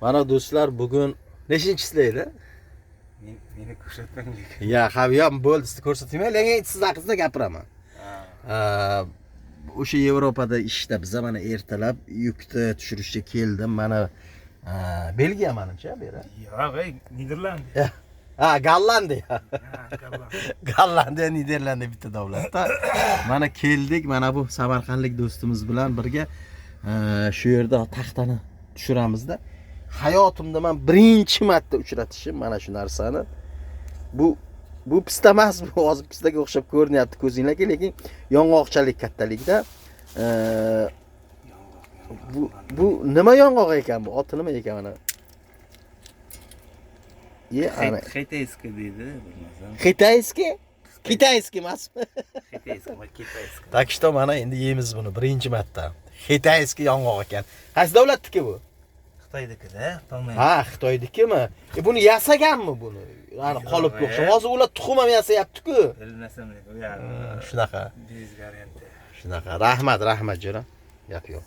Mana, do'stlar, bugun nechinchi число edi? Meni ko'rsatmang lekin. Ya, ha, yo'q, bo'ldi, sizni ko'rsatmayman, lekin siz haqingizda gapiraman. O'sha Yevropada ishda biza mana ertalab yukni tushirishga keldim. Mana, Belgiya manimcha bu yer. Yo'q, ey, Niderlandiya. Ha, Gollandiya. Ha, Gollandiya. Gollandiya, Niderlandiya bitta davlatda. Mana keldik, mana bu samarqandlik do'stimiz bilan birga shu yerda taxtani tushiramizda. Hayotimda man birinchi marta uchratishim mana shu narsani. Bu pista emas, bu hozir pistaga o'xshab ko'rinyapti ko'zinglarga, lekin yong'oqchalik kattalikda. Bu nima yong'oq ekan bu? Oti nima ekan mana? Ye, ana. Хитайский deydi, bilmasam. Китайский? Китайский emasmi? Хитайский, китайский. Так что mana endi yeymiz buni birinchi marta. Хитайский yong'oq ekan. Qaysi davlatniki bu? Xitoynikida, bilmayman. Ha, Xitoynikimi? E, buni yasaganmi buni? Ya'ni qolipga o'xshab. E. Hozir ular tuxum ham yasayapti-ku. Bilmasam lekin u yog'i. Shunaqa. Без гарантия. Shunaqa. Rahmat, rahmat, jo'ra. Gap yo'q.